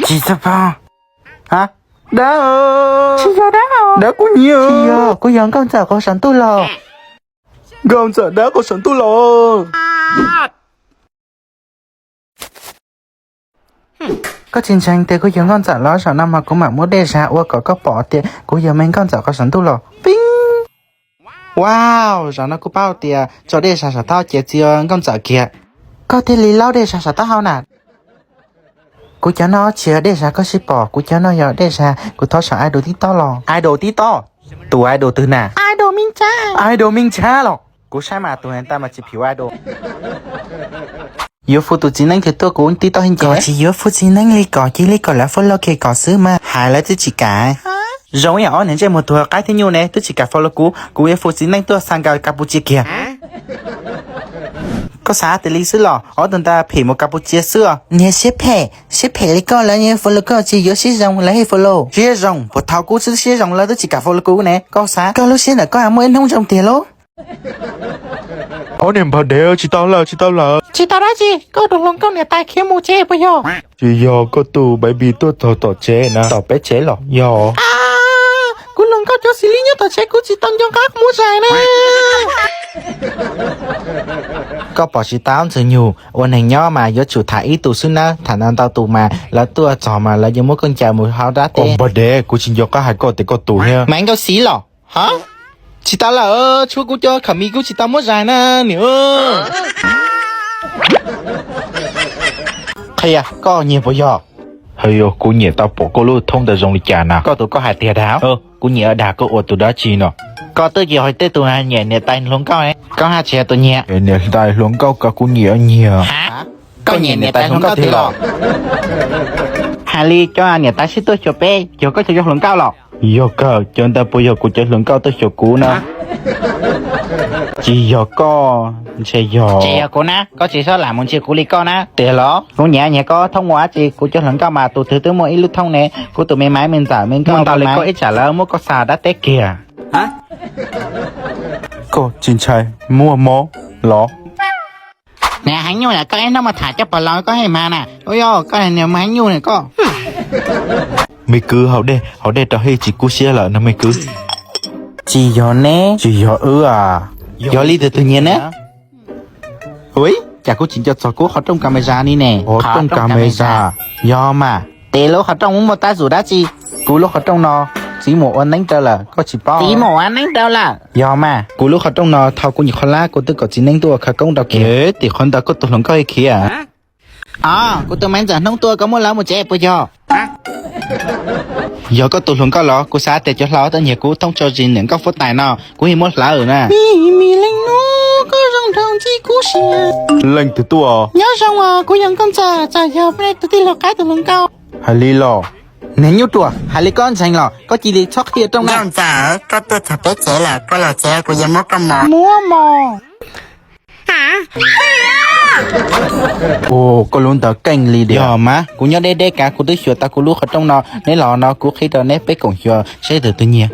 Tsis txhob pab. Ha? Dab. Tsis yog dab. Dab kuv nyiam. Tsis yog, kuv yog nkauj ntxawm qhov saum ntuj los. Nkauj ntxawm dab qhov saum ntuj los. Koj tsis ntseeg tias kuv yog nkauj ntxawm los? Zaum no mas kuv mam muab dej zag ua kom koj pom tias kuv yog me nkauj ntxawm qhov saum ntuj los. Pib. Wow, zaum no kuv paub tias tso dej zag saum taub hau ces txi nkauj ntxawm kiag. Koj thiaj li laub dej zag saum taub hau na. Kuv cov no tsis yog dej zag koj sib pom, kuv cov no yog dej zag kuv thov saum idol TikTok los. Idol TikTok? Tus idol twg na? Idol me ntxhab. Idol me ntxhab los? Kuv saib mas tus ntawd mas tsis phim idol. Yuav fu tus txiv neeb twg tuaj kuv TikTok heev ces. Koj tsis yuav fu txiv neeb li kom cia li kom lawv follow kiag kom xwb mas hais lawv twb tsis kam. Zoo ib yam ob niag ntsej muag tuag qaib thiab nyuj ne twb tsis kam follow kuv, kuv yuav fu txiv neeb tuaj xa nkawd Kapucia kiag. Koj xav tias li xwb los? Ob tug ntawd phem mus Kapucia xwb os. Niag siab phem, siab phem li koj lawv yeej follow koj, tsis yuav siab zoo lawv yeej follow. Siab zoo? Puas thaum kuv siab zoo lawv twb tsis kam follow kuv ne? Koj xav koj lub siab ntawm koj muaj ib hnub zoo tiag lauj. Ob niag npawg dev, tsis tau lawm, tsis tau lawm. Tsis tau dab tsi? Koj tus hluas nkauj niam tais khiav mus tsev puas yog? Tsis yog, koj tus baby tuaj txog tom tsev na, tom peb tsev los yog. Kuv hluas nkauj cov xis li nyob tom tsev kuv tsis tau nco qab muab zais na. Koj pom tsis tau Ntxwg Nyug, ua neeg nyob mas yuav tsum tham ib tug xwb nawb, tham ntau ntau tus mas lawv tuaj txog mas lawv yuav muab koj ncaws mus hauv dab teb. Npawg dev, kuv tsis nco qab hais koj tias koj tus thiab. Mas nkauj xis los? Ha? Tsis tau lawm, tshuav kuv cov kham mis kuv tsis tau muab zais na niam. Qhia, koj nyiam puas yog? Hwb, kuv nyiam tau pom koj lub thoob ntawd zoo li cas na. Koj tus koj hais tiag dag? Kuv nyiam dag, koj ua tus dab tsi no? Koj twb yog tej tus nyiam niam tais hluas nkauj ne, koj haj tsis yog tus nyiam. Niam tais hluas nkauj ko kuv nyiam nyiam. Ha? Koj nyiam niam tais hluas nkauj tiag los? Hais li cov niam tais sib tuaj xyuas peb yog koj cov hluas nkauj los? Yog kawg, cov ntawd puas yog kuv cov hluas nkauj tuaj xyuas kuv na? Tsis yog koj, ntshe yog. Tsis yog kuv na, koj tsis txhob lam mus ntsia kuv li koj na. Tiag los? Kuv nyiam nyiam koj thoob ua dab tsi, kuv cov hluas nkauj mas tus twg twb muaj ib lub thoob ne, kuv tus me maiv me ntxawm me nkauj ntau li koj ib tsam lawv muab koj xa dab teb kiag. Koj tsis ntshai muaj mob los? Niag heev nyuj na, koj ib hnub mas tham coj pog laus koj hej mas na. Ua yog koj niag heev nyuj na koj. Me kwv, haus dej, haus dej rau hej tsis kub siab lawm no me kwv. Tsis yog ne, tsis yog wb a. Yog li tus twg nyiam ne? Ui, cas kuv tsis nco txog kuv qhov rooj camera ni ne. Qhov rooj camera. Yog mas. Tes lub qhov rooj muaj tab zum dab tsi? Kuv lub qhov rooj no txiv muam ua neeb rau lawm koj tsis paub. Txiv muam ua neeb rau lawm? Yog mas, kuv lub qhov rooj no thaum kuv nyuam qhuav lab kuv twb kom txiv neeb tuaj ua khawv koob rau kiag. Tes qhov ntawd koj tus hluas nkauj ib khiav. Os, kuv tus me ntxawm hnub tuaj koj muab lawv mus tsev puas yog? Yog koj tus hluas nkauj los? Kuv xav tias cov hlau tuaj nyiag kuv thoob tso zis niam nkauj fuab tais no kuv yeej muab hlawv na. Mis mis leej no, koj zoo nraug ntxij kub siab. Leej twg tuaj? Nyob zoo os, kuv yog nkauj ntxawm, txawm yog peb tus tij laug qaib tus hluas nkauj. Hais li los? Niag nyuj ruam, hais li koj ntseeg los? Koj cia li txhob qhia rooj na. Nkauj ntxawm, koj tuaj txog peb tsev lawm, koj los tsev kuv yuav muab koj mos. Muab mos. Ua koj lub ntawd keej li diam. Yog mas, kuv nyob deb deb kav kuv twb xyuas tau kuv lub qhov rooj no, neb los no kuv qhib rau neb peb koom xyuas seb tus twg nyiag.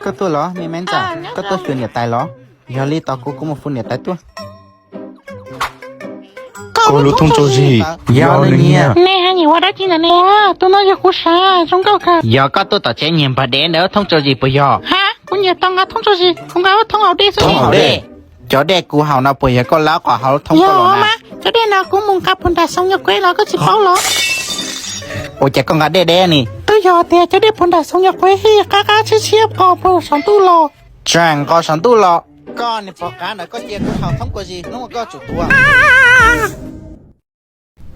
Koj tuaj los me me ntxawm, koj tuaj xyuas niam tais los? Yog li tos kuv, kuv mus fu niam tais tuaj. Koj lub thoob tso zis, yog nws nyiag. Nej haj nyiam ua dab tsi ntawm ne? Tus no yog kuv sav zoo nkauj kawg. Yog koj tuaj tom tsev nyiag npawg dev ntawd thoob tso zis puas yog? Ha, kuv nyiag tau nqa thoob tso zis, kuv nqa thoob haus dej xwb. Thoob haus dej? Cov dej kuv haus no puas yog koj lab qhov haus thoob koj los na? Cov dej no kuv mus nqa puag nram Xoo Yaj Kuev los koj tsis paub los? Ua cas koj nqa dej deb ni? Twb yog tias cov dej puag nram Xoo Yaj Kuev hij qab qab tshiab tshiab qos puag saum ntuj los. Tseem qos saum ntuj los? Koj niag pog qav ntawd koj cia kuv haus thoob koj zis hnub koj tsum tuag.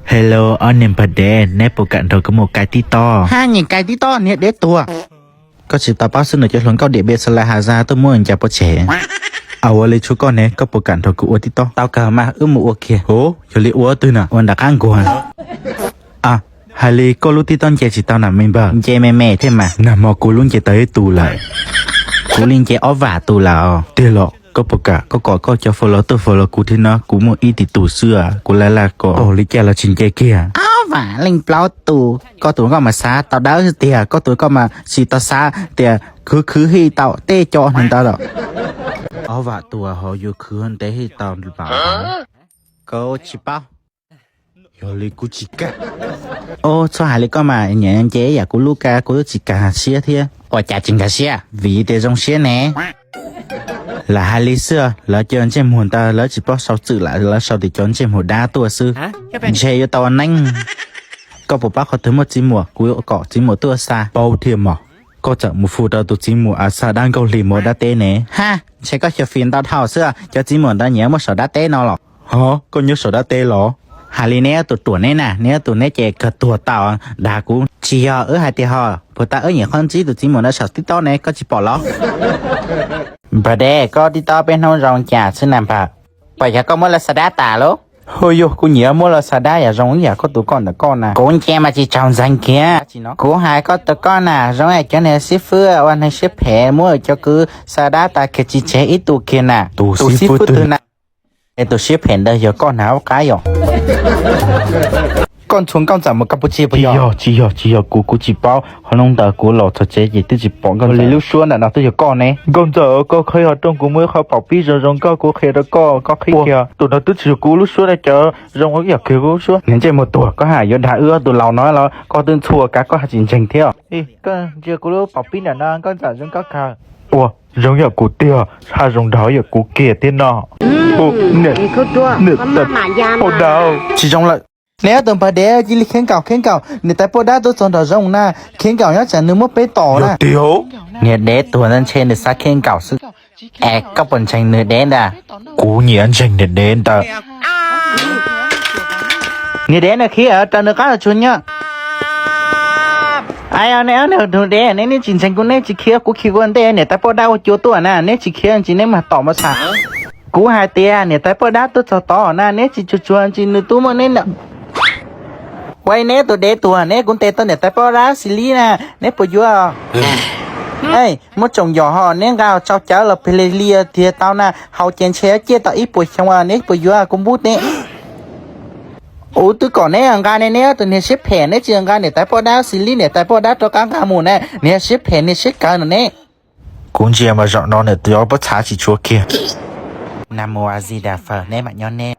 Hello, ob niag npawg dev, neb puas kam nrog kuv mus kais TikTok? Ha, nyiam kais TikTok niag dev tuag. Koj tsis tau paub xwb, nws cov hluas nkauj Diam Npiam Xas Lais Has Zas tuaj muab ncaws pov tseg. Ua li tshuav koj ne, koj puas kam nrog kuv ua TikTok? Tau kawg mas, wb mus ua kiag. Hov, yog li ua twg na? Ua nram qab nkuag. Hais li koj lub TikTok nce tsis tau na me npawg? Nce me me thiab mas. Nag hmo kuv lub nce tau ib tus lawm. Kuv li nce ob vam tus lawm os. Tiag los? Koj puas kam koj kom koj cov follow tuaj follow kuv thiab no, kuv muaj ib tib tus xwb, kuv laj laj kom. Ua li cas los tsis nce kiag? Ob vam leej plaub tus, koj tus koj mas xav tau dawb tiag, koj tus koj mas tsis tau xav tias khwv khwv hij tau tej cov ntawd los. Ob vam tus ho yuav khwv ntev hij tau npaum. Koj tsis paub. Yog li kuv tsis kam. Ub, txhob hais li koj mas, nyiam nce yam kuv lub kab kuv twb tsis kam siab thiab. Ua cas tsis nkag siab? Vim tias zoo siab ne. Lawv hais li xwb, lawv cov ntsej muag ntawd lawv tsis paub sau txwm lawm, lawv sau tias cov ntsej muag dab tuaj xwb. Ntshe yuav tau ua neeb. Koj puas paub qhov twg muaj txiv muam? Kuv yuav kom txiv muam tuaj xa. Paub thiab mog, koj txawm mus fu rau tus txiv muam xa dab Nkauj Hli mus dab teb ne. Ha, ntshe koj xyuas fim ntau dhau xwb, cov txiv muam ntawd nyiam muaj saum dab teb no los? Ho, koj nyob saum dab teb los? Hais li neb ob tug ruam neb na, neb ob tug neb ces kawg tuag tau. Dag kuv, tsis yog wb hais tias ho, puas tas wb nyiam qhov ntsib tus txiv muam ntawd saum TikTok ne, koj tsis pom los? Npawg Deb, koj TikTok peb hnub zoo cas xwb na npawg? Puas yog koj muab lawv xa dab tas lauj? Hu yog kuv nyiam muab lawv xa dab yam zoo ib yam koj tus koj ntawm koj na. Kuv nce mas tsis tsaug ntxeev kiag. Kuv hais koj tus koj na, zoo yam cov niag xib fwb ua neeg siab phem muab cov kwv xa dab tas kiag tsis tseg ib tug kiag na. Tus xib fwb twg na? Es tus siab phem ntawd yog koj hnav ub qab yom? Koj ntxhua nkauj ntxawm mus Campuchia puas yog? Tsis yog, tsis yog, tsis yog kuv, kuv tsis paub. Qhov no ntawd kuv los txog tsev ces twb tsis pom nkauj ntxawm. Lub suab ntawm no twb yog koj ne. Nkauj ntxawm, koj qhia ho rau kuv muaj ib qho paum pib zoo zoo nkauj kuv qhia rau koj, koj qhib kiag. Tus no twb tsis yog kuv lub suab na, cov zoo ib yam kiag kuv lub suab. Niag ntsej muag tuag, koj haj yuav dag wb ob tug laus no los? Koj twb ntxhua kav koj haj tsis ntseeg thiab. Koj ntsia kuv lub paum pib ntawm no, nkauj ntxawm zoo nkauj kawg. Ua, zoo yam kuv tiag, haj zoo dag yam kuv kiag thiab no. Niam tais poj dab. Tsis zoo lawm. Neb ob tug npawg Dev cia li khiav nkaum, khiav nkaum, niam tais poj dab tuaj txog nraum zoov na, khiav nkaum nyob tsam nws muab peb tom na. Niag Dev tuag ntawd ntshe nws xav khiav nkaum xwb. Es koj puas ntseeg niag Dev ntawd? Kuv nyiam ntseeg niag Dev ntawd. Niag Dev na khiav raws nws qab los tsuag nyob. Ai, neb ob tug Dev, neb, neb tsis ntseeg kuv, neb tsis khiav, kuv khiav ua ntej niam tais poj dab ua cua tuaj na, neb tsis khiav ntsis neb mam tom mas xav. Kuv hais tias niam tais poj dab tuaj txog tod na, neb tsis tsuag tsuag ntsis nws twb muab neb na. Ua neb tus Dev tuag, neb kuv ntes tau niam tais poj dab xis li na, neb puas yuav? Muab tsoom yom ho neb nqa tsau cawv los plig li tiag tau na, haus ces ntshe ciaj tau ib puas xyoo, neb puas yuav kuv npub teb? Kuv twb kom neb nqa ne, neb tus niag siab phem, neb tsis nqa niam tais poj dab xis li, niam tais poj dab rov qab nqa mus na, niag siab phem niag siab kawg no ne. Kuv ntsia mas zaum no nws cov pob txha tsis tshua kiag. Nag mus a zis das fawm neb mam nyob neb.